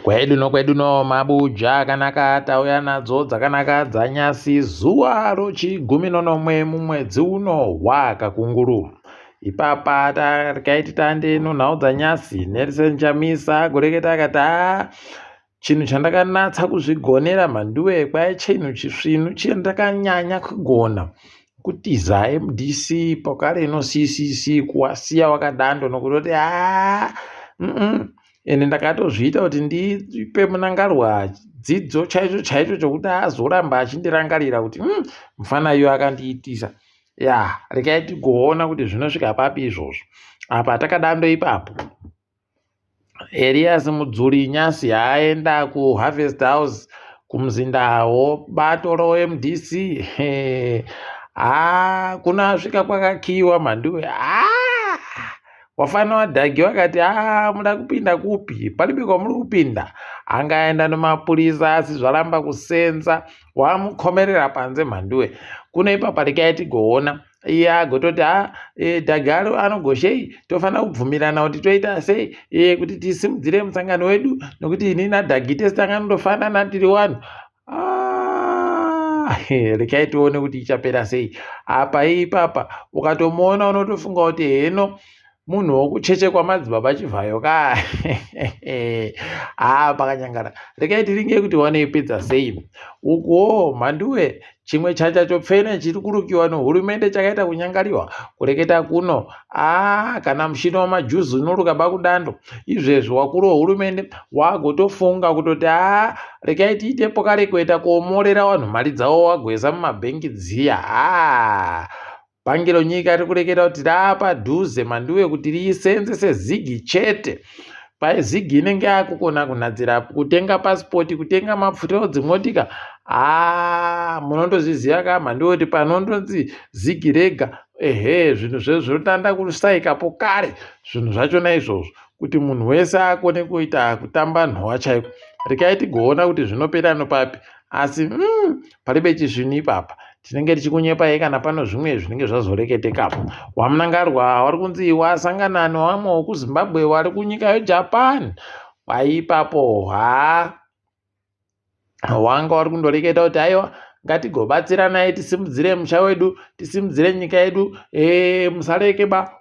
Kwedu nokwedu no mabuja akanaka tauya nadzo dzakanaka dzanyasi zuva rochigumi nonomwe mumwedzi uno wakakunguru. Ipapa takaiti tande nonhau dzanyasi Nelson Chamisa kureketa akati haa Chinhu chandakanatsa kuzvigonera mhanduwe kwai chinhu chisvinu chandakanyanya kugona kutiza mdc pakare ino ccc kuwasiya wakadando nokutoti haa mm ende ndakatozviita kuti ndipe munangarwa dzidzo chaicho chaicho chokuti azoramba achindirangarira kuti mm, mufana iyo akandiitisa ya regai tigoona kuti zvinosvika papi izvozvo apa takadando ipapo Elias Mudzuri Nyasi aenda kuHarvest House kumuzinda wobato roMDC haa kuna asvika kwakakiyiwa mhanduwe haa wafana wadhagi wakati haa muda kupinda kupi palibe kwamuri kupinda angaenda nemapurisa asi zvaramba kusenza wamukomerera panze mhanduwe kuno ipapa rekai tigoona iye agototi ha e, dhagaro anogoshei tofanira kubvumirana kuti toita sei e, kuti tisimudzire musangano wedu nokuti ini nadhagi tese tanganondofanana tiri wanhu ah, rekai tione kuti ichapera sei apa ipapa ukatomuona unotofunga kuti heno munhu wokucheche kwamadzibaba chivhayo ka haa pakanyangara rekai tiringe kuti wanoipedza sei ukuwo mhanduwe chimwe chacha chopfene chiri kurukiwa nehurumende chakaita kunyangariwa kureketa kuno aa kana mushini wamajuzi unoruka bakudando izvezvi wakuru wehurumende wagotofunga kutoti aa rekai tiite pokare kuenda koomorera vanhu mari dzavo wagweza mumabhengi dziya aa Bhangi ronyika riri kureketa kuti raapadhuze manduwe kuti riisenzese zigi chete. Pai zigi inenge yakukona kunhadzira kutenga pasipoti, kutenga mafuta edzimotika. Haa munondozviziva ka mhanduwe kuti panondonzi zigi rega ehe zvinhu zvinotanda kusaikapo kare zvinhu zvachona izvozvo kuti munhu wese akone kuita kutamba nhowa chaiko. Rekai tigoona kuti zvinopera nopapi asi mm, palibe chisvinu ipapa tinenge tichikunyepai kana pano zvimwe zvinenge zvazoreketekapo wamunangarwa wari kunzi wasangana newamwe wekuzimbabwe wari kunyika yejapan kwaipapo haa wanga wari kundoreketa kuti aiwa ngatigobatsiranai tisimudzire musha wedu tisimudzire nyika yedu e, musareke ba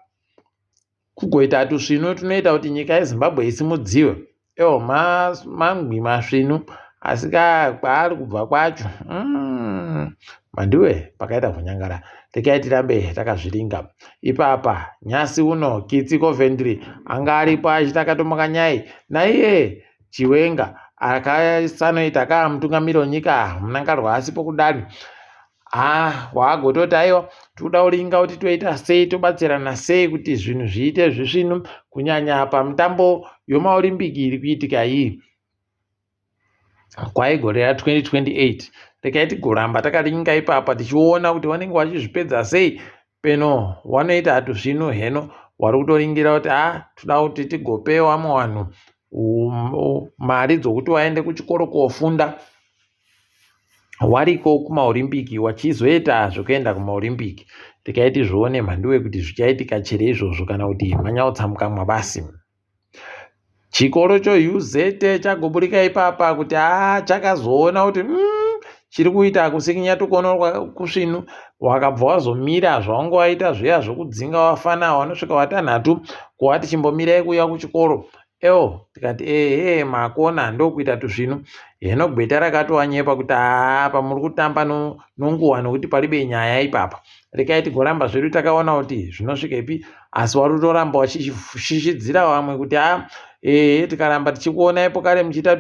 Kugoita tusvinu tunoita kuti nyika yeZimbabwe isimudziwe. Ewo mangwi masvinu asi ka kwaari kubva kwacho mm, mandiwe pakaita kunyangara rekai tirambe takazviringa ipapa nyasi uno kitsi coventry anga aripo achiti akatomuka nyai naiye chiwenga akasanoita kaa mutungamiri wenyika munangarwa asipo kudari Ah, waagototi aiwa tikuda kuringa kuti toita sei tobatsirana sei kuti zvinhu zviite zvisvinu kunyanya pamutambo yomaolimbiki iri kuitika iyi kwaigore ra 2028 rekai tigoramba takaringa ipapa tichiona kuti vanenge vachizvipedza sei peno wanoita tuzvinu heno wari kutoringira kuti a ah, toda kuti tigope vamwe vanhu mari dzokuti vaende kuchikoro kofunda wariko kumaorimbiki wachizoita zvekuenda kumaorimbiki tikaiti zvione mhanduwe kuti zvichaitika chere izvozvo kana kuti manyautsa mukamwa basi chikoro choUZ chagoburika ipapa kuti haa chakazoona kuti mm, chiri kuita kusikinya tukono kusvinu wakabva wazomira zvaunge waita zviya zvokudzinga wafana wanosvika watanhatu kuwati chimbomirai kuuya kuchikoro Ewo tikati ehe makona ndokuita tuzvinu heno gweta rakatovanyepa kuti haa apa muri kutamba nonguva nokuti palibe nyaya ipapa rekai tigoramba zvedu takaona kuti zvinosvikepi asi wari kutoramba wachishishidzira vamwe kuti haa ehe tikaramba tichikuonaipo kare muchiita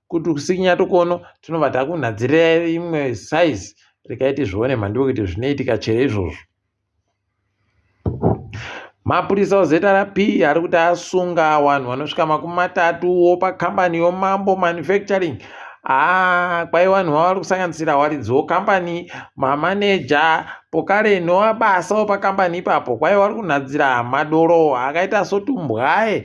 kusikinya tukono tinobva takunhadzirira imwe size rekai tizvione mhandiwe kuti zvinoitika chere izvozvo Mapurisa oZRP ari kuti asunga vanhu vanosvika 30 pakambani yoMambo Manufacturing. Haa kwai vanhu vava vari kusanganisira varidzi wokambani, mamaneja pokare nowabasa wopakambani ipapo. Kwai vari kunhadzira madoro akaita sotumbwaye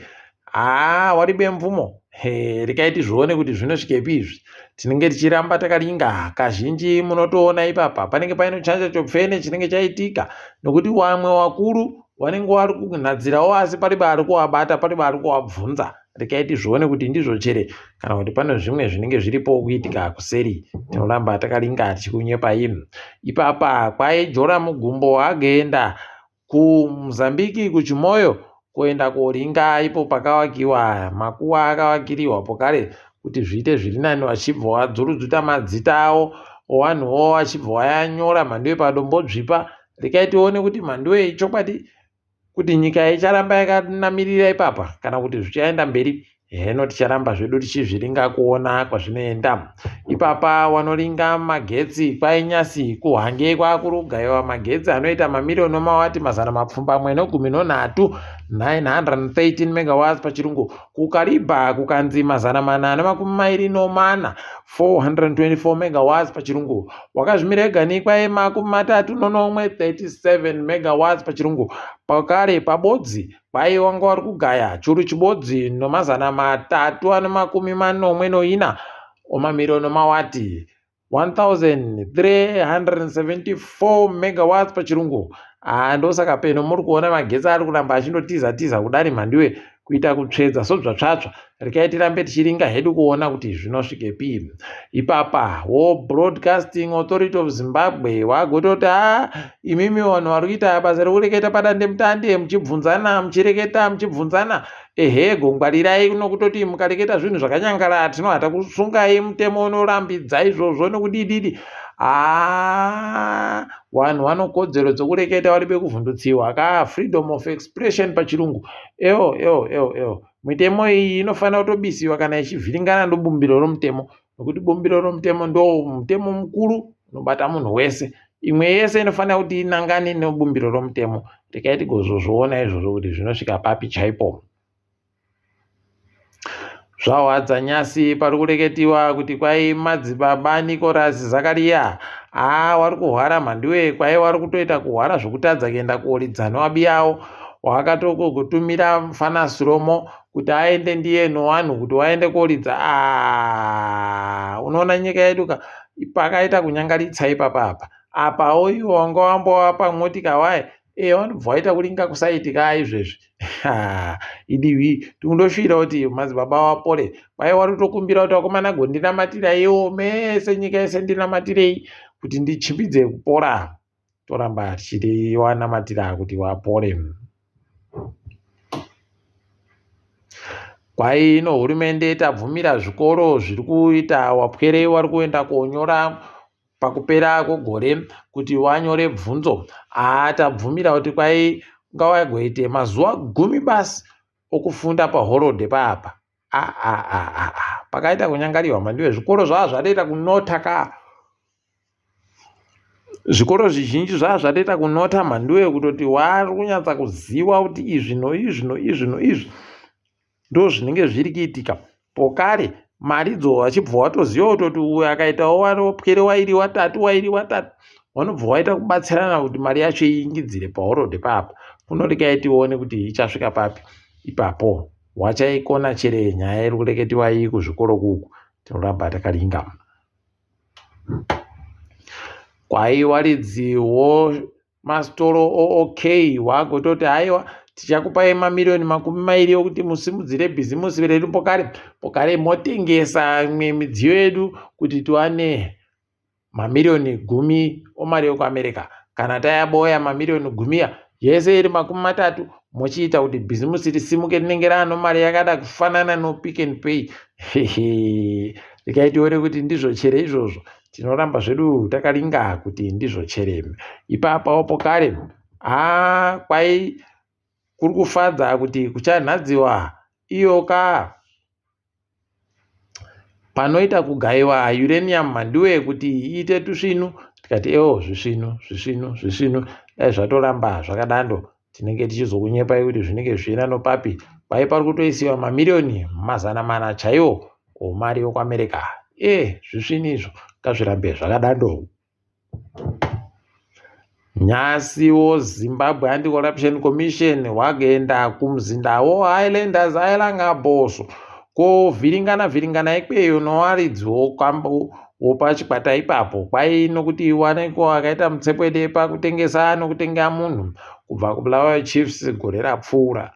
Haa waribe mvumo he rekai tizvione kuti zvinosvikepi izvi tinenge tichiramba takaringa kazhinji munotoona ipapa panenge paine chancha chopfene chinenge chaitika nokuti wamwe wakuru wanenge wari kunhadzirawo asi paribe ari kuwabata paribe ari kuwabvunza Regai tizvione kuti ndizvo chere kana kuti pane zvimwe zvinenge zviripo kuitika kuseri. Tinoramba takaringa tichikunyepai. Ipapa kwaijora mugumbo agenda kuMozambique kuChimoio kuenda koringa ipo pakavakiwa makuva akavakiriwa pokare kuti zviite zviri nani vachibva vadzurudzuta madzita avo ovanhuwo vachibva vayanyora mhandu yepadombodzvipa. Rekai tione kuti mhandu ichokwadi kuti nyika icharamba yakanamirira ipapa kana kuti zvichaenda mberi. Heno ticharamba zvedu tichizviringa kuona kwazvinoenda. Ipapa wanoringa magetsi kwainyasi kuHwange kwakurugaiwa magetsi anoita mamiriyoni omawati 713, 913 megawatts pachirungu. KuKariba kukanzi 424, 424 megawatts pachirungu. Wakazvimira ega kwai 37, 37 megawatts pachirungu. Pakare pabodzi kwai wanga wari kugaya churu chibodzi nomazana 374 omamiriyoni omawati 1374 megawatts pachirungu. Haa ndosaka peno muri kuona magetsi ari kuramba achindotiza tiza kudari mhandiwe kuita kutsvedza sodzvatsvatsva. Rekai tirambe tichiringa hedu kuona kuti zvinosvikepi. Ipapa wo Broadcasting Authority of Zimbabwe wagototi haa imimi vanhu vari kuita basa rekureketa padandemutande muchibvunzana muchireketa muchibvunzana ehe gongwarirai nokutoti mukareketa zvinhu zvakanyangara tinohata kusungai mutemo unorambidza izvozvo nokudididi. Haa vanhu vanokodzero dzokureketa vari bekuvhundutsiwa ka freedom of expression pachirungu. Ewo ewo ewo ewo mitemo iyi inofanira kutobisiwa kana ichivhiringana nebumbiro romutemo nokuti bumbiro romutemo ndo mutemo mukuru unobata munhu wese. Imwe yese inofanira kuti inangane nebumbiro romutemo. Rekai tigozozviona izvozvo kuti zvinosvika papi chaipo. Zvahwadza nyasi pari kureketiwa kuti kwai madzibaba Nicholas Zakaria haa wari kuhwara mhandiwe kwai wari kutoita kuhwara zvokutadza kuenda koridza nowabiyawo wakatokutumira mufana Siromo kuti aende ndiye nowanhu kuti waende koridza. Aa unoona nyika yedu ka pakaita kunyangaritsa ipapa apa apawo iwo wanga wambowapa motika waye e vanobva waita kuringa kusaiti ka izvezvi idivi tindosvira kuti madzibaba wapore kwai wari kutokumbira kuti vakomana gondinamatiraiwo mese nyika yese ndinamatirei kuti ndichimbidze kupora. Toramba tichiwanamatira kuti wapore. Kwai ino hurumende tabvumira zvikoro zviri kuita wapwere wari kuenda konyora pakupera kwegore kuti wanyore bvunzo. Haa tabvumira kuti kwai ngawagoite mazuva 10 basi okufunda pahorodhe paapa. Aa pakaita kunyangariwa mhandiwe zvikoro zvava zvatoita kunota ka. Zvikoro zvizhinji zvava zvatoita kunota mhandiwe kutoti wari kunyatsa kuziva kuti izvi noizvi noizvi noizvi ndozvinenge zviri kuitika. Pokare maridzo wachibva watoziva kutoti uyu akaitawo wapwere wairi watatu wairi watatu vanobva waita kubatsirana kuti mari yacho iingidzire pahorodhe paapa. Kunorekai tione kuti ichasvika papi ipapo. Wachaikona chere nyaya iri kureketiwa iyi kuzvikoro kuku tinoramba takaringa. Kwai waridziwo masitoro oOK wagototi haiwa tichakupai mamiriyoni 20 okuti musimudzire bhizimusi redu pokare pokare motengesa imwe midziyo yedu kuti tiwane mamiriyoni 10 omari yokuAmerica. Kana tayaboya mamiriyoni 10 ya yese iri 30 mochiita kuti bhizimusi risimuke rinenge raano mari yakada kufanana noPick and Pay. Rekai tione kuti ndizvo chere izvozvo. Tinoramba zvedu takaringa kuti ndizvo chere. Ipapawo pokare haa kwai kuri kufadza kuti kuchanhadziwa iyo ka panoita kugaiwa uranium mhandiwe kuti iite tusvinu tikati ewo zvisvinu zvisvinu zvisvinu dai zvatoramba zvakadando tinenge tichizokunyepai kuti zvinenge zvichienda nopapi. Kwai pari kutoisiwa mamiriyoni 400 chaiwo omari yokuAmerica. E zvisvinu izvo ngazvirambe zvakadando. Nyasiwo Zimbabwe Anti-Corruption Commission wagenda kumuzinda woHighlanders Ailanga Bosso kovhiringana vhiringana ikweyo nowaridzi wopachikwata ipapo kwai nokuti waneko akaita mutsepwede pakutengesa nokutenga munhu kubva kuBulawayo Chiefs gore rapfuura.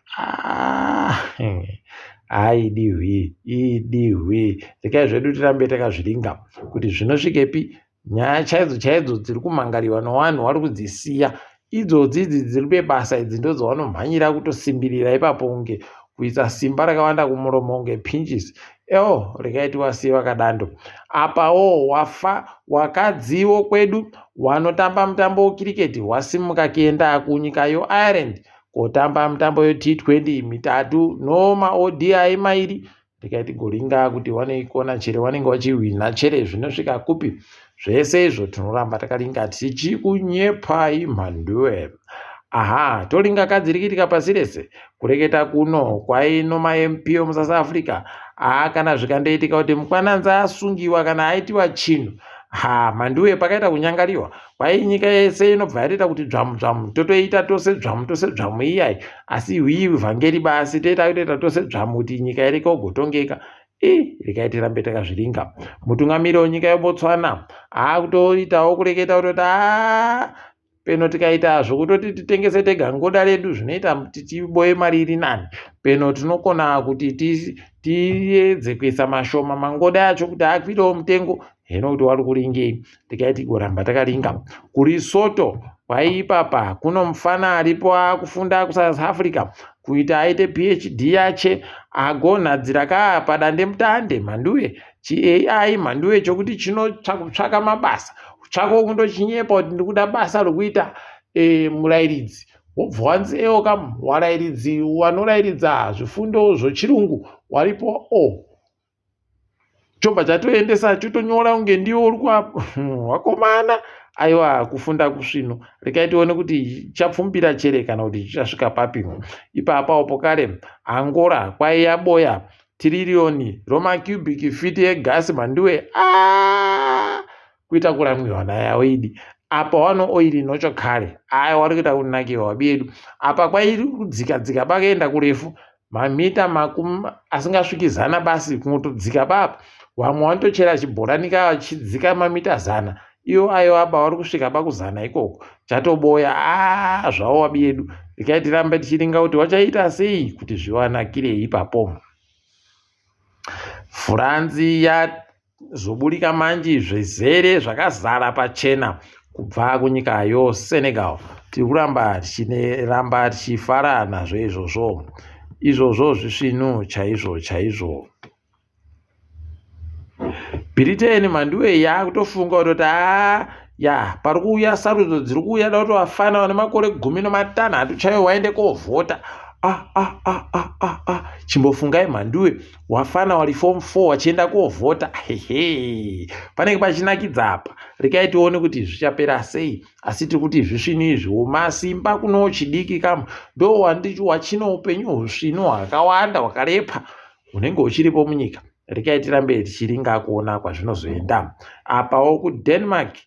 Haidihwi idihwi. Regai zvedu tirambe takazviringa kuti zvinosvikepi. Nyaya chaidzo chaidzo dziri kumangariwa nowanhu wari kudzisiya. Idzodzi idzi dziri bebasa idzi ndodzawanomhanyira kutosimbirira ipapo kunge kuisa simba rakawanda kumuromo kunge pinjisi. Ewo regai tiwasiye wakadando. Apawo wafa wakadziwo kwedu wanotamba mutambo wekiriketi wasimuka kuenda kunyika yoIreland kotamba mutambo yeT20 mitatu nomaODI mairi. Regai tigoringa kuti wanoikona chere wanenge wachihwina chere zvinosvika kupi. Zvese izvo tinoramba takaringa tichikunyepai mhanduwe. Aha, toringa kadzi rikitika pasi rese. Kureketa kuno kwaino maMP emuSouth Africa. Haa kana zvikandoitika kuti Mkwananzi asungiwa kana aitiwa chinhu. Ha, mhanduwe pakaita kunyangariwa. Kwai nyika yese inobva yatoita kuti dzvamu dzvamu totoita tose dzvamu tose dzvamu iyai. Asi hwii vhangeri basi toita kutoita tose dzvamu kuti nyika ireke kugotongeka. Ii, regai tirambe takazviringa. Mutungamiri wenyika yeBotswana akutoitawo kureketa kutoti haa peno tikaita zvokutoti titengese tega ngoda redu zvinoita kuti tiboye mari iri nani. Peno tinokona kuti tiedze kuisa mashoma mangoda acho kuti akwirewo mutengo heno kuti wari kuringei. Regai tigoramba takaringa. KuLesotho kwaipapa kuno mufana aripo akufunda kuSouth Africa kuita aite PhD yache agonhadzira kaa padandemutande mhanduwe chiAI mhanduwe chokuti chinotsvaka mabasa chako kundochinyepa kuti ndikuda basa rokuita e, murairidzi wobva wanzi ewo kam warairidzi wanorairidza zvifundo zvochirungu waripo o oh. Chobva chatoendesa chotonyora kunge ndiwe uri wakomana aiwa kufunda kusvino regai tione kuti chapfumbira chere kana kuti chichasvika papi ipapawo pokare Angola kwaiya boya tiririyoni romacubic feet egasi mhanduwe aa kuita kuramwiwa nayawo idi apa wano oiri nocho kare aya wari kuita kunakirwa wabi yedu apa kwairi kudzika dzika bakaenda kurefu mamita makumi asingasviki zana basi kungotodzika bapa vamwe vanotochera chibhorani ka vachidzika mamita zana iwo ayo aba vari kusvika bakuzana ikoko chatoboya aa zvawo wabi yedu regai tirambe tichiringa kuti wachaita sei kuti zviwanakire ipapo furanzi ya Zvoburika manji zvizere zvakazara pachena kubva kunyika yoSenegal. Tiri kuramba tichiniramba tichifara nazvo izvozvo. Izvozvo zvisvinu chaizvo chaizvo. Britain mhanduwe yakutofunga kutoti haa ya pari kuuya sarudzo dziri kuuya da kuti vafana vane makore 15 chaiwo waende kovhota. Ah, ah, ah, ah, ah, ah. Chimbofungai mhanduwe wafana wari form 4 wachienda kovhota hehe panenge pachinakidza apa rekai tione kuti zvichapera sei asi tiri kuti zvisvinu izvi masimba kuno chidiki kam ndo wachino upenyu husvinu hwakawanda hwakarepa hunenge huchiripo munyika rekai tirambe tichiringa kuona kwazvinozoenda apawo kudenmark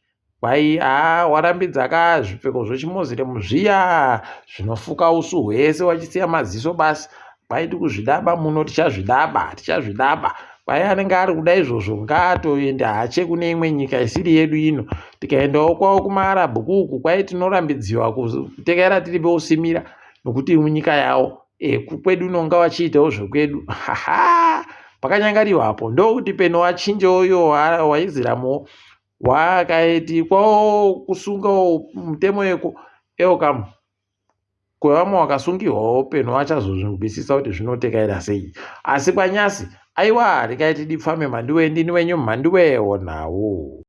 Kwai haa warambidza ka zvipfeko zvechimoziremu zviya zvinofuka usu hwese wachisiya maziso basi. Kwai tikuzvidaba muno tichazvidaba tichazvidaba. Kwai anenge ari kuda izvozvo ngaatoende hache kune imwe nyika isiri yedu ino. Tikaendawo kwavo kumaArabhu kuuku kwai tinorambidziwa kutekaira tiri peusimira nokuti munyika yavo. E, kwedu unonga wachiitawo zvekwedu. Haha pakanyangariwa apo ndokuti peno wachinjawo iwo waiziramuwo Wakaitikwawo kusungawo mutemo yeko eokamu kwevamwe wakasungirwawo peno vachazozvinzwisisa kuti zvinotekaira sei asi kwanyasi aiwa regai tidipfame mhanduwe ndini wenyu mhanduwe wonawo.